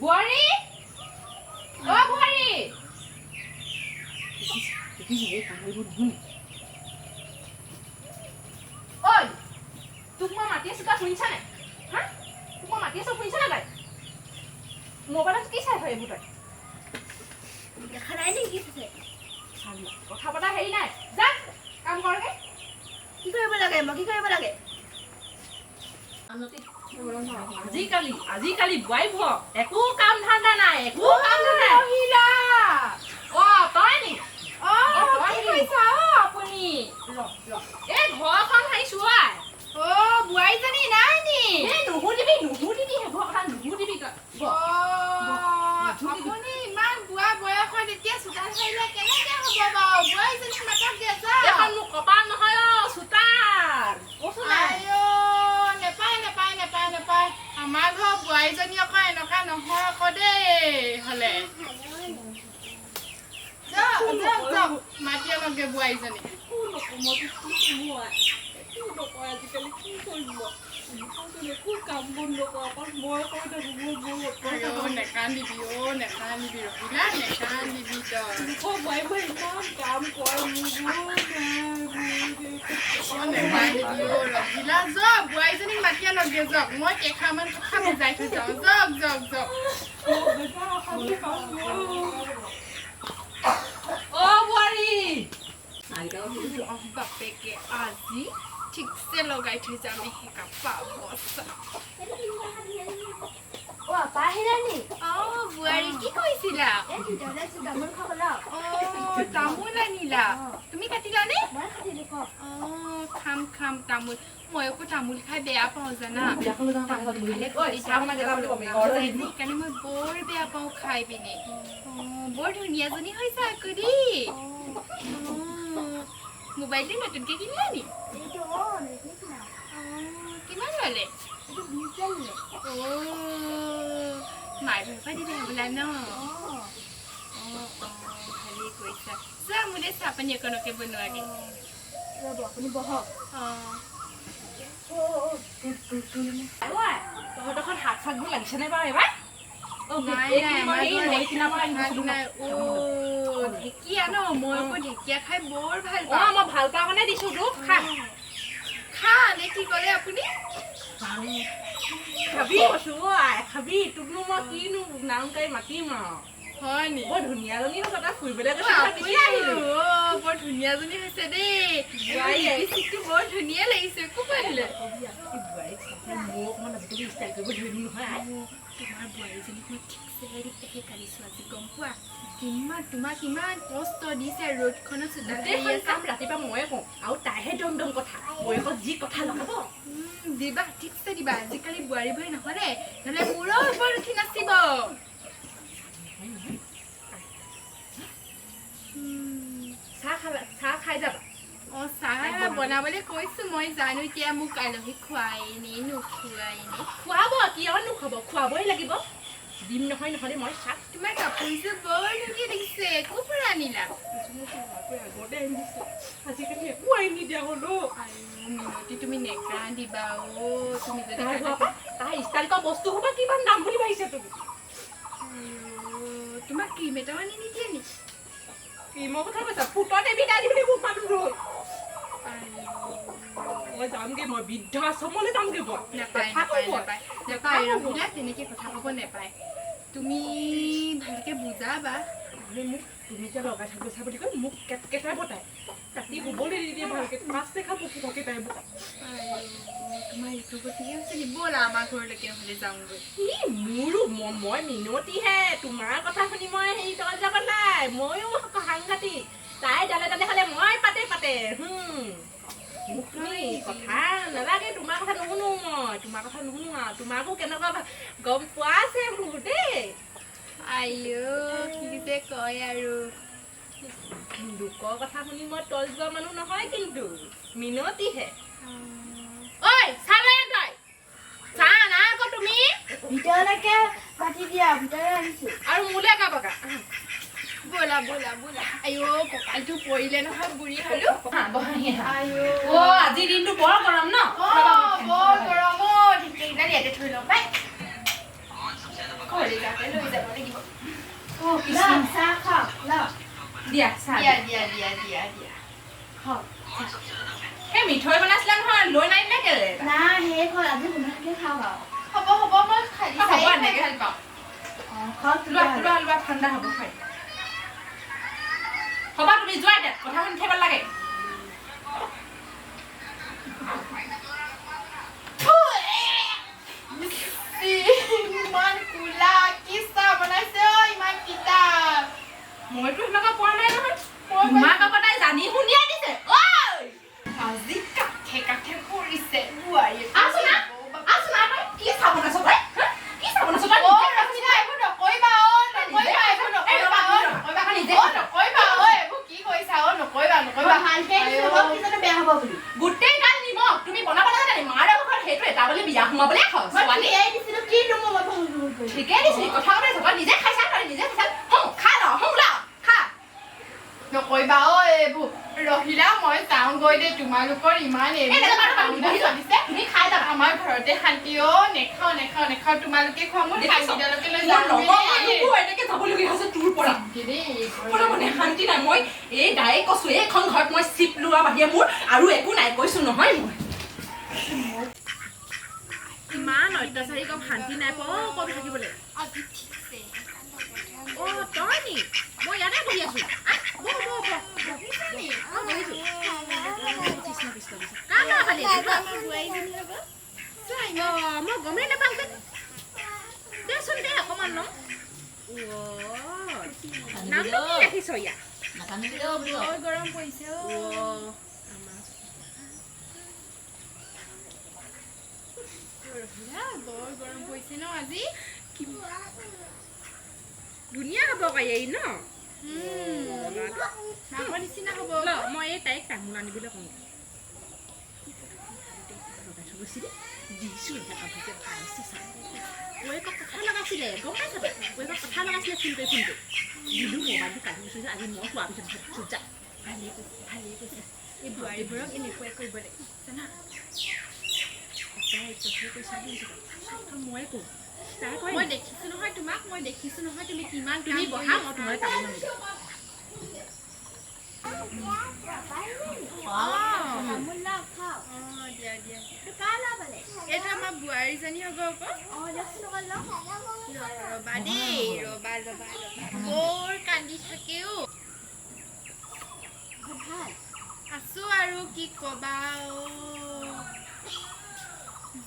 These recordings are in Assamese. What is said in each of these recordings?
বোৱাৰী, অ বোৱাৰী। দেখিছোঁ, এই কামবোৰ নুশুনে। ঐ, তোক মই মাতি আছো, তই শুনিছা নাই? হা, তোক মই মাতি আছো, শুনিছা নাই? তই মোবাইলত কি চাই হয় এইবোৰ তই? দেখা নাই নেকি কি আছে? কথা পতা হেৰি নাই, যা কাম কৰগে। কি কৰিব লাগে? মই কি কৰিব লাগে? আজিকালি বোৱাৰীবোৰৰ একো কাম ধান্দা নাই, একো কাম ধান্দা নাই। ৰহিলা। অ, তই নি? অ। অ, তই কি নি? কৰিছা অ আপুনি? ৰ ৰ, এই ঘৰখন সাৰিছো আই। অ, বোৱাৰীজনী নাই নি? এই নুসুধিবি, নুসুধিবি, সেইবোৰ কথা নুসুধিবি তই। অ। বৰ। আপুনি ইমান বুঢ়া বয়সত এতিয়া চোতাল সাৰিলে কেনেকে হ'ব বাৰু? বোৱাৰীজনীক মাতকগে যাওক। এইখন মোৰ কপাল নহয় অ চোতাল, কৈছো নাই? আইঅ, নেপায় নেপায় নেপায় নেপায়। আমাৰ ঘৰৰ বোৱাৰীজনী আকৌ এনেকুৱা নহয় আকৌ দেই। হ'লে যাওক যাওক যাওক, মাতি আনকগে বোৱাৰীজনী। একো নকওঁ মই তোক, কি কওঁ আই? একো নকয় আজিকালি, কি কৰিম মই? একো কাম বন নকৰে, অকল মই কৈ থাকোঁ। মোৰ আইঅ, নেকান্দিবি অ, নেকান্দিবি ৰহিলা, নেকান্দিবি তই। লোকৰ বোৱাৰীবোৰে ইমান কাম কৰে, মোৰ অ, নেকান্দিবি অ ৰহিলা। যাওক, বোৱাৰীজনীক মাতি আনকগে যাওক। মই কেইষাৰমান কথা বুজাই থৈ যাওঁ। যাওক যাওক যাওক। অ বোৱাৰী। বাপেকে আজি ঠিকছে লগাই থৈ যাম এই পাব। অ আপা, আহিলা নি? অ বোৱাৰী, কি কৰিছিলা? এই ভিতৰলৈ আছো, তামোল খাবলৈ। অ, তামোল আনিলা? তুমি কাটিলানে? মই কাটিলো, কওক। অ, খাম খাম তামোল। মই আকৌ তামোল খাই বেয়া পাওঁ জানা। সেইকাৰণে মই বৰ বেয়া পাওঁ খাই পিনে। অ, বৰ ধুনীয়াজনী হৈছে আকৌ দেই। অ, মোবাইলটো নতুনকে কিনিলা নি? এইটো অ নতুন কিনা। অ, কিমান ল'লে? এইটো 20 হাজাৰ ল'লে। অ, মাৰ ঘৰৰ পৰা দিলে হ'বলা ন? অ। অ অ, ভালেই কৰিছা। যোৱা, মোলৈ চাহ পানী অকণকে বনোৱাগে। ৰ'ব, আপুনি বহক। অ। তহঁতৰখন শাক চাকবোৰ লাগিছেনে বাৰু এইবাৰ? নাই নাই, আমাৰ ঘৰত শাক নাই। অ, ঢেকীয়া ন? মই আকৌ ঢেকীয়া খাই বৰ ভাল অ। পাওঁ। মই ভাল পাওঁ কাৰণে দিছো তোক, খা। খা নে কি ক'লে আপুনি? খাবি কৈছো আই, খাবি। তোকনো মই কিনো নাম কাঢ়ি মাতিম আৰু। হয় নি? বৰ ধুনীয়াজনী হৈছে তই, ফুৰিবলৈ অ, গৈছিলি নহয়, আপুনি দেখি আহিলো। অ, বৰ ধুনীয়াজনী হৈছে দেই। বোৱাৰীয়ে। লিপষ্টিকটো বৰ ধুনীয়া লাগিছে, ক'ৰ পৰা আনিলে? মোৰ অকণমান আজিকালি ষ্টাইল কৰিব ধৰিলো নহয় আই। তোমাৰ বোৱাৰীজনীক মই ঠিকছে এহে কালিছো আজি, গম পোৱা? কিমান তোমাক ইমান কষ্ট দিছে ৰ'দখনত চোতাল সাৰি গোটেইখন আছা। কাম ৰাতিপুৱা ময়ে কওঁ আৰু তাইহে দম দম কথা, বৌৱেকক যি কথা লগাব। দিবা, ঠিকছে দিবা। আজিকালি বোৱাৰী বোৱাৰী নহ'লে নহ'লে মূৰৰ ওপৰত উঠি নাচিব। চাহ খালা? চাহ খাই যাবা। অ, চাহ বনাবলৈ কৈছো মই। জানো এতিয়া মোক আলহী খুৱাই নে নোখুৱাই নে। খুৱাব, কিয় নোখুৱাব? খুৱাবই লাগিব। দিম নহয়, নহ'লে মই চাহ। তোমাৰ কাপোৰযোৰ বৰ ধুনীয়া লাগিছে, ক'ৰ পৰা আনিলা? আগতে আনিছে, আজিকালি একো আনি নিদিয়া হ'লো। আইঅ মিনতি, তুমি নেকান্দিবা অ। তুমি যদি তাই হোৱাৰ পৰা তাই ষ্টাইল কৰা বস্তু সোপা কিমান দাম বুলি ভাবিছা তুমি? আইঅ, তোমাক ক্ৰীম এটাও আনি নিদিয়ে নি? ক্ৰীমৰ কথা কৈছা? ফুটত এবিধ আনি মোক মানুহ। আইঅ। মই যামগে, মই বৃদ্ধাশ্ৰমলৈ যামগে মই। নাপায়। নাথাকো নাপায়। মই। নাপায় নাপায়। নাথাকো মই। ৰহিলা, তেনেকে কথা ক'ব নাপায়। তুমি ভালকে বুজাবা। মানে মোক তুমি এতিয়া লগাই থৈ গৈছা বুলি কৈ মোক কেটকেটাই বতাই ৰাতি শুবলৈ নিদিয়ে ভালকে, মাছ দেখা বকি থাকে তাই মোক। আইঅ, তোমাৰ এইটো গতিহে হৈছে নি? ব'লা, আমাৰ ঘৰলৈকে নহ'লে যাওঁগৈ। ই মোৰো মই মিনতিহে, তোমাৰ কথা শুনি মই হেৰি তল যাব নাই। ময়ো সাংঘাতিক, তাই ডালে ডালে হ'লে মই পাতে পাতে। মোক তুমি কথা নালাগে, তোমাৰ কথা নুশুনো মই, তোমাৰ কথা নুশুনো। আৰু তোমাকো কেনেকুৱা গম পোৱা আছে মোৰ দেই। আইঅ, কি যে কয় আৰু। লোকৰ কথা শুনি মই তল যোৱা মানুহ নহয় কিন্তু, মিনতিহে। ঐ, চাহ লৈ আন তই। চাহ আনা আকৌ তুমি। ভিতৰলৈকে পাতি দিয়া, ভিতৰলৈ আনিছো। আৰু মোলৈ একাপ আকা। ব'লা ব'লা ব'লা। আইঅ, কঁকালটো পৰিলে নহয়, বুঢ়ী হ'লো। আইঅ। অ, আজিৰ দিনটো বৰ গৰম ন? অ, বৰ গৰম অ। ঢেকীয়াকেইডাল ইয়াতে থৈ লওঁ পাই। ঘৰলৈ যাওঁতে লৈ যাব লাগিব। লওক, চাহ খাওক, লওক। দিয়া চাহ। দিয়া দিয়া দিয়া দিয়া দিয়া। খাওক। সেই মিঠৈ বনাইছিলা নহয়, লৈ নানিলে কেলে? নাই, শেষ হ'ল। আজি সোনকালে খাওক আৰু। হ'ব হ'ব, মই খালী হ'ব, চাহে খাই এনেকে। ভাল পাওঁ। অঁ, খাওক। লোৱা লোৱা লোৱা, ঠাণ্ডা হ'ব খাই। হ'বা তুমি যোৱা এতিয়া, কথা শুনি থাকিব লাগে। ইমান কোলা কি চাহ বনাইছে অ, ইমান তিতা। মইতো সেনেকুৱা পোৱা নাই নহয়। তোমাক আকৌ তাই জানি শুনিয়ে দিছে ঐ। আজি কাঠে কাঠে পৰিছে বোৱাৰীয়ে। আছোন না, আছোন না, তই কি চাহ বনাইছ তই? হা? কি চাহ বনাইছ তই? অ ৰহিলা, এইবোৰ নকৰিবা অ, নকৰিবা এইবোৰ, নকৰিবা অ, নকৰিবা নিজে অ, নকৰিবা অ, এইবোৰ কি কৰিছা অ, নকৰিবা নকৰিবা। ভালকে দিছোঁ, হ'ব কিজানি বেয়া হ'ব বুলি। গোটেই গাল নিমখ। তুমি বনাব নাজানা নি? মাৰ ঘৰত সেইটো এটা বুলি বিয়া সোমাবলৈ খাওঁ মই ছোৱালী। ঠিকেই দিছিলোঁ, কিনো মই ভুল কৰিলোঁ? ঠিকেই দিছিলি, কথা ক'বলৈ তই নিজে খাইছা, তই নিজে খাইছা। হওঁ খা ল, হওঁ ল খা। নকৰিবা অ এইবোৰ ৰহিলা, মই যাওঁগৈ দেই। তোমালোকৰ ইমান এই এইবোৰ নাযাবা, নাযাবা, তুমি কান্দা বহি যোৱা। চলিছে। তুমি খাই যাবা। আমাৰ ঘৰতে শান্তি অ। নেখাওঁ নেখাওঁ নেখাওঁ, তোমালোকে খোৱা, মোৰ দেখিছ? শান্তিডালকে লৈ মোৰ যাওঁগৈ লগৰ দেই। মানুহবোৰ এনেকে যাবলগীয়া হৈছে তোৰ পৰা। দেই, মোৰ মানে শান্তি নাই। মই এই ডাইৰেক্ট কৈছো, এইখন ঘৰত মই চিপ লোৱা বাহিৰে মোৰ আৰু একো নাই, কৈছো নহয় মই। ইমান অত্যাচাৰী কম শান্তি নাই পোৱা অ কম থাকিবলৈ। আজি ঠিকছে। অ তই নি? মই ইয়াতে বহি আছো। আহ, বহ বহ বহ। অ বহিছো। কৃষ্ণ কৃষ্ণ কৃষ্ণ, কাৰ ল'ৰা পালি এইটো? অ মই গমেই নাপাওঁ যে। দেচোন দে অকণমান লওঁ। অ নামটো কি ৰাখিছ ইয়াৰ? বৰ গৰম পৰিছে অ। অ ৰহিলা, বৰ গৰম পৰিছে ন আজি? ধুনীয়া হ'ব আকৌ এই ন ল'ৰাটো। মাকৰ নিচিনা হ'ব। ল, মই এই তাইক তামোল আনিবলৈ কওঁ। লগাই থৈ গৈছিলে, দিছোঁ এইবিলাক ভালছে চাই। বৌৱেকক কথা লগাইছিলে, গম পাইছ তই? বৌৱেকক কথা লগাইছিলে ফোন কৰি ফোন কৰি। দিলোঁ মোবাইলটো কাঢ়ি গৈছে আজি। মই কোৱাৰ পিছত যা। ভালেই কৈছে, ভালেই কৈছে। এই বোৱাৰীবোৰক এনেকুৱাই কৰিব লাগে জানা। তাই অত্যাচাৰ কৰিছা বুলি চব কাম ময়ে কৰোঁ, তাই কৰে মই নি? দেখিছো নহয় তোমাক, মই দেখিছো নহয় তুমি কিমান তুমি কাম বহা, কৰি মই আছা। তোমালৈ তামোল আনিম। অ তামোল লওক, খাওক। অ দিয়া দিয়া। এইটো কাৰ ল'ৰা পালে? এইটো আমাৰ বোৱাৰীজনী হ'ব আকৌ। অঁ, দিয়কচোন অকণ লওক। ৰবা দেই, ৰবা ৰবা ৰবা, বৰ কান্দি থাকে অ। ঘৰত ভাল? আছো আৰু কি কবা অ,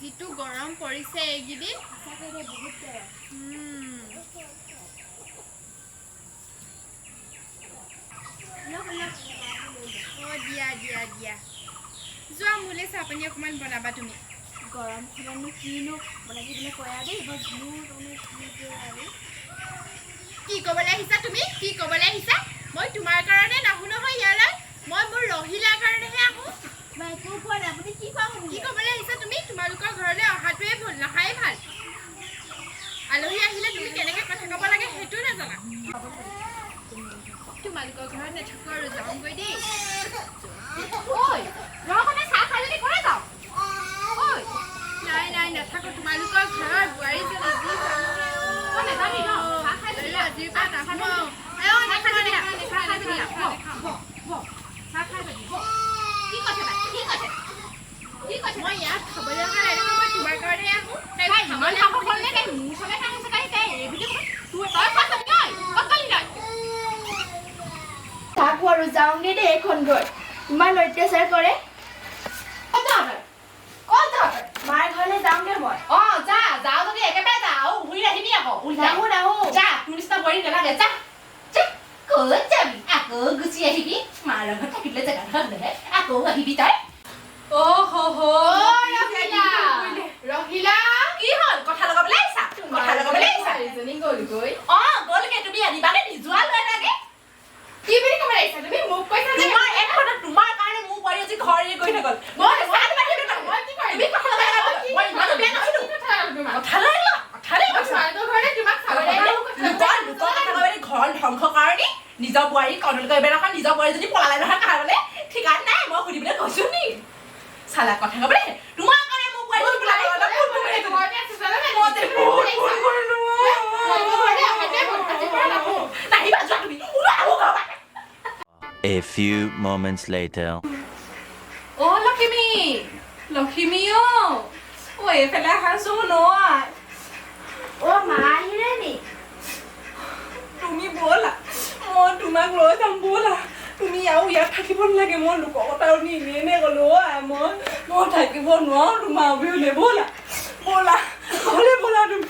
যিটো গৰম পৰিছে এইকেইদিন। সঁচাকৈ দে, বহুত গৰম। লওক লওক। অ দিয়া দিয়া দিয়া। যোৱা, মোলৈ চাহ পানী অকণমান বনাবা তুমি। গৰমখনতনো কিনো বনাই থাকিবলৈ কয় আৰু দেই, বৰ মোৰ তাৰমানে কি যে আৰু। কি ক'বলৈ আহিছা তুমি? কি ক'বলৈ আহিছা? মই তোমাৰ কাৰণে নাহো নহয় ইয়ালৈ, মই মোৰ ৰহিলাৰ কাৰণেহে আহোঁ। মই একো কোৱা নাই, আপুনি কি কোৱা কি শুনিলে? ক'বলৈ আহিছা তুমি? তোমালোকৰ ঘৰলৈ অহাটোৱে ভুল, নাহাই ভাল। আলহী আহিলে তুমি কেনেকে কথা ক'ব লাগে সেইটোও নাজানা। তোমালোকৰ ঘৰত নাথাকো আৰু, যাওঁগৈ দেই। ঐ ৰহকণে, চাহ খাই যদি ঘৰে যাওঁ ঐ। নাই নাই, নাথাকো। তোমালোকৰ ঘৰৰ বোৱাৰীজনী যি জানিলে অ। তই নাযাবি ন? চাহ খাই যাবি। আজিৰ পৰা নাহো। চাহ খাই যাবি, চাহ খাই যাবি। বহ বহ বহ, চাহ খাই যাবি বহ। কি কৈছে তাই? কি কৈছে? কি কৈছে? মই ইয়াত খাবলৈ অহা নাই নহয়, মই তোমাৰ কাৰণে আহোঁ। তাই ইমান সাহস হ'ল নে? তাই মোৰ ওচৰলৈ আহিছে। তাই তাই এই বুলি ক'ব তোৰ তই ক'ত যাবি ঐ? ক'ত গ'লি তই? থাকো আৰু, যাওঁগে দেই। এইখন ঘৰ ইমান অত্যাচাৰ কৰে। ক'ত যাৱ তই? ক'ত যাৱ তই? মাৰ ঘৰলৈ যাওঁগে মই। অ যা, যাওঁ যদি একেবাৰে যা আৰু ঘূৰি আহিবি আকৌ উল্টা। নাহো নাহো। যা, তোৰ নিচিনা বোৱাৰী নালাগে। যা যা। ক'ত যাবি? আকৌ গুচি আহিবি। মাৰ লগত থাকিবলৈ জেগা নহ'লেহে আকৌ আহিবি তই। অ হ হ। ৰহিলা, ৰহিলা। কি হ'ল? কথা লগাবলৈ আহিছা? কথা লগাবলৈ আহিছা? বোৱাৰীজনী গ'লগৈ। অ গ'লগে, তুমি আনিবাগে নি? যোৱা, লৈ আনাগে। কি বুলি ক'বলৈ আহিছা তুমি? মোক কৈছা যে তোমাৰ এক কথা, তোমাৰ কাৰণে মোৰ বোৱাৰী আজি ঘৰ এৰি গৈ নগ'ল। মই মই চাহ দিবা দিবা। মই কি কৰিম? তুমি কথা লগাই মই ইমানো বেয়া নাছিলো। কি কথা লগালো তোমাক? কথা লগাই লোৱা, কথা লগাই মই কৈছা। তোমালোকৰ ঘৰলৈ তোমাক চাবলৈ আহিলো, কথা লোকৰ লোকৰ কথা কৈ ঘৰ ধ্বংস কাৰণে নিজৰ বোৱাৰী কণ্ট্ৰল কৰিব নহয়। নিজৰ বোৱাৰীজনী পলালে নহয় কাৰোবালে ঠিকান নাই। মই সুধিবলৈ কৈছো নি? চালা কথা ক'বলৈ। তোমাৰ কাৰণে মোৰ বোৱাৰীজনী পলালে। ঘৰতে আছে, জানা নাই? মই যে বহুত ভুল কৰিলো। A few moments later. অ লখিমী, লখিমী, অ অ এইফালে আহাচোন। অ আই। অ' মা, আহিলে নি? তুমি ব'লা, মই তোমাক লৈ যাম, ব'লা। তুমি আৰু ইয়াত থাকিব নালাগে। মই লোকৰ কথা শুনি এনেই এনেই ক'লো। অ আই, মই থাকিব নোৱাৰো তোমাৰ অবিহনে। ব'লা, ব'লা, ঘৰলৈ ব'লা তুমি।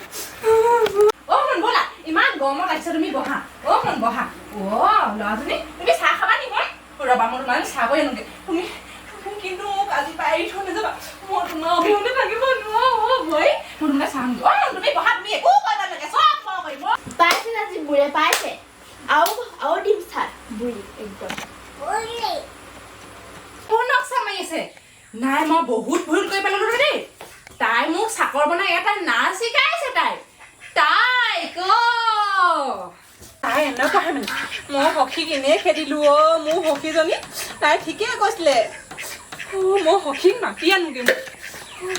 অ সোণ, ব'লা, ইমান গৰমত আহিছা তুমি, বহা। অ সোণ, বহা। অ ল'ৰাজনী, তুমি চাহ খাবা নি? মই ৰ'বা, মই তোমাক চাহ কৰি আনোগে। তুমি কিন্তু মোক আজি পৰা এৰি থৈ নাযাবা। মই তোমাৰ অবিহনে থাকিব নোৱাৰো। অ বৈ, মই তোমাক চাহ আনোগে। অ তুমি বহা, তুমি একো কৰিব নালাগে, চব মই কৰিম। পাইছে আজি বুঢ়ে পাইছে। আৰু দিম চাহ বুঢ়ী একদম। কোন নক্সা মাৰি আছে? নাই, মই বহুত ভুল কৰি পেলালো দেই। তাই মোক চাকৰ বনাই এটা নাচ শিকাইছে। তাই তাই ক তাই এনেকুৱাহে মানে মই সখীক এনেই খেদিলো। অ মোৰ সখীজনী, তাই ঠিকেই কৈছিলে। অ মই সখীক মাতি আনোগে। মই